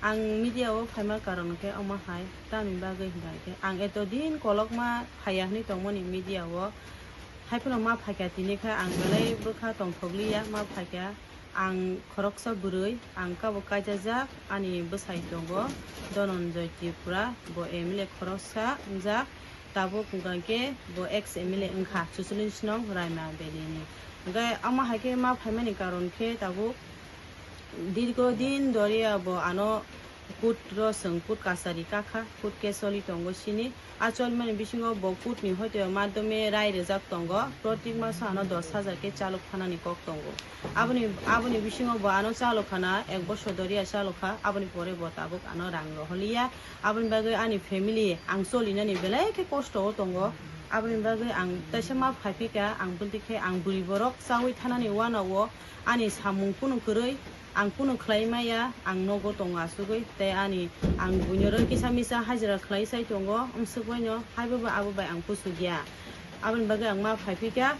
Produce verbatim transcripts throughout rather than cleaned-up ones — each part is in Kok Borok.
Ang media o phaima karon khe omo hai, tamni bagwi hwnkha khe ang eto din kolokma phaiya hwnwi tongmani media o, hai phano ma phaikha tini khe ang belai bwkha tongthokliya ma phaikha. Ang khoroksa bwrwi, ang kabo kaijajak, ani bwsai tongo Dhananjay Tripura, bo M L A khoroksa wngjak, tabuk hwnkha khe bo ex M L A wngkha, chuchulwng swnong Raima Valley ni. Hwnkhe omo hai khe ma phaimani karon khe tabuk dirgo din doriya bo ano court ro chwng court kachari kakha, court case choli tongo sini. A choli mani bisingo bo court ni hoite madhyome rai rijak tongo, protik maso ano dos hajar khe chalok phanani kok tongo. Aboni, aboni bisingo bo ano chalok khana, ek bosor doriya chalok kha, aboni pore bo tabuk ano rang roholiya. Aboni bagwi ani family ang cholinani belai khe kosto o tongo. Aboni bagwi ang teisa ma phaiphikha, ang bwldi khe ang bwrwi borok chaui thanani uanao ani samung kunu kwrwi, ang kunu khlai maya, ang nogo tongo asugwi, tei ani ang buino ro kisa misa hajira khlai sai tongo, amswk baino haibo bai abo bai ang kuchukya. Aboni bagwi ang ma phaiphikha,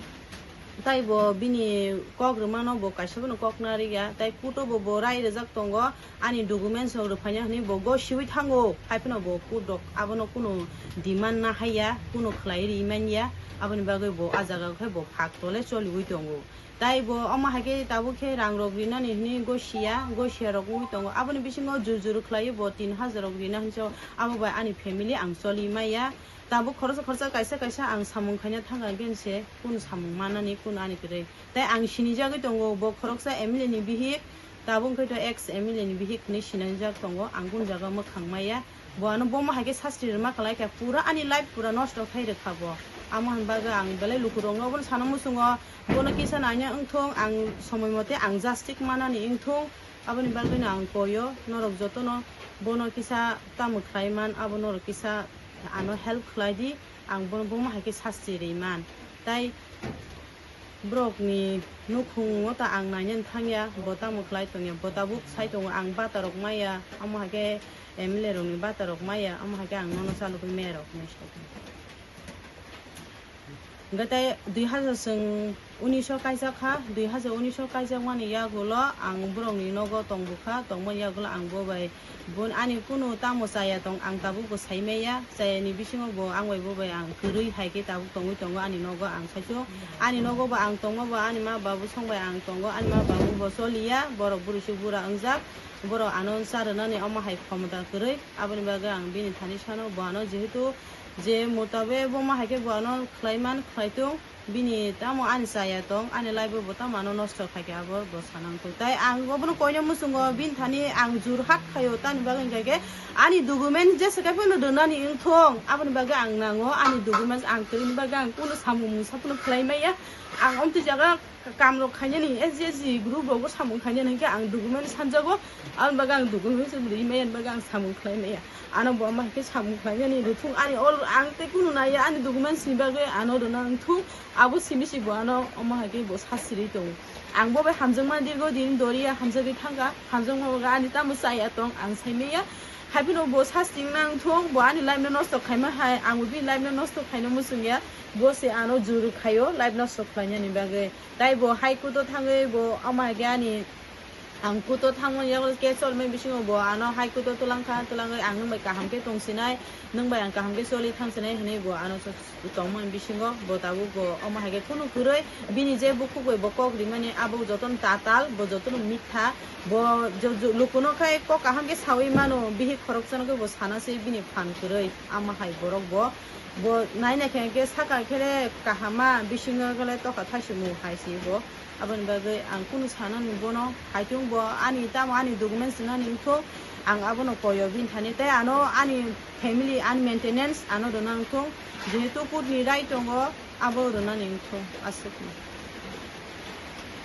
tei bo bini kok rwmano bo kaisa phano kok narwkya, tei court o bo bo rai rijak tongo, ani documents rok rwphaina hwnwi bo gosiwi thango, hai phano bo court rok abono kunu demand na haiya, kunu khlai ri manya, aboni bagwi bo a jaga khe bo phak tole choliwi tongo. Tai bo omo hai khe tabuk khe rang rok rinani hwnwi gosiya, gosiya rok wngwi tongo. Aboni bisingo jur jur khlaiwi bo tin hajar rok rina hwnwi sao, abo bai ani family ang choli maya. Tabuk khoroksa khoroksa kaisa kaisa ang samung khaina thang kha, hwnkhe se kunu samung manani, kunu ani kwrwi. Tai ang sinijagwi tongo, bo khoroksa M L A ni bihik, tabuk wngkhe to ex M L A ni bihik hwnwi sinijak tongo, ang kunu jaga mwkhang maya. Bo ano bomo hai khe sasti rwma khlai kha, pura ani life pura nosto khai rwkha bo. Amo hwn bagwi ang belai lukurokno obono sana muchungo, bono kisa naina wngthung, ang somoi mote ang justice manani wngthung, aboni bagwino ang koyo, norok jotono bono kisa tamo khlai man, abo norok kisa ano help khlai di, ang bono bomo hai khe sasti ri man. Tai borokni nukhungo ta ang nainani thangya, bo tamo khlai tongya, bo tabuk sai tongo, ang bata rok maya, amo hai khe M L A rokni bata rok maya, amo hai khe ang nono chalogwi maya rok hinwi sai tongo. Hwnkhe tei dui hajar chwng unis o kaijak kha, dui hajar unis o kaijakmani yagulo ang borokni nogo tongbukha, tongmani yagulo ang bo bai Bun ani kunu tamo chaya tong, ang tabuk bo sai maya, chaya ni bisingo bo ang bai bo bai ang kwrwi hai khe tabuk tongwi tongo ani nogo ang saichung. Ani nogo bo ang tongma bo ani ma babu song bai ang tongo, ani ma babu bo choliya, borok bwrwi se bura wngjak, borok ano cha rwnani omo hai khomota kwrwi, aboni bagwi ang bini thani sano bo ano jehetu je mutabe bo ma hai khe bo ano khlai man khlai tung. Bini tamo ani chaya tong, ani life bo tamo ano nosto khai khe abo bo sana wngkho. Tai ang obono koina muchungo bini thani ang jurhat khaio, tani bagwi hwnkha khe ani document jesa khe phano rwnani wngthong, aboni bagwi ang nango ani documents ang kwrwini bagwi ang kunu samung mungsa phano khlai maya. Ang omtwi jaga kam rok khainani S G S G group rogo samung khainani hwnkhe ang document sanjago, aboni bagwi ang document rwi maya, ani bagwi ang samung khlai maya. Ano bo ama hai khe samung khlainani rwthung ani ol ang tei kunu naiya ani documents ni bagwi ano rwna wngthung abo simi si bo ano omo hai khe bo sasirwi tongo. Ang bo bai hamjakma dirgo din doriya hamjagwi thangkha, hamjakma bagwi ani tamo chaya tong ang saimanya. Haiphano bo sasti wngna wngthung bo ani life no nosto khaima hai ang bo bini life no nosto khaina muchungya, bo se ano juru khaio life nosto khlainani bagwi. Tai bo high court o thangwi bo omo hai khe ani Ang kuto thangmani yago case cholmani bisingo bo ano hai kuto twlang kha, twlangwi ang nwng bai kaham khe tong sinai, nwng bai ang kaham khe choli thang sinai hwnwi bo ano tongmani bisingo bo tabuk bo omo hai khe kunu kwrwi bini je bukhuk bai bo kok rimani abo jotono tatal, bo jotono mitha, bo jo-, jo-, lukuno khai kok kaham khe sawi mano, bihik khoroksano khe bo sana se bini phan kwrwi, ama hai borok bo, bo nai nai khe khe saka khe kahama bisingo khe tokha thaisimo hai se bo. Aboni bagwi ang kunu sanani bono, haitung bo ani tamo ani documents rinani wngthung, ang abono koyo bini thani, tei ano ani family, ani maintenance ano rwna wngthung, jehetu court ni rai tongo, abo rwnani wngthung, aswkno.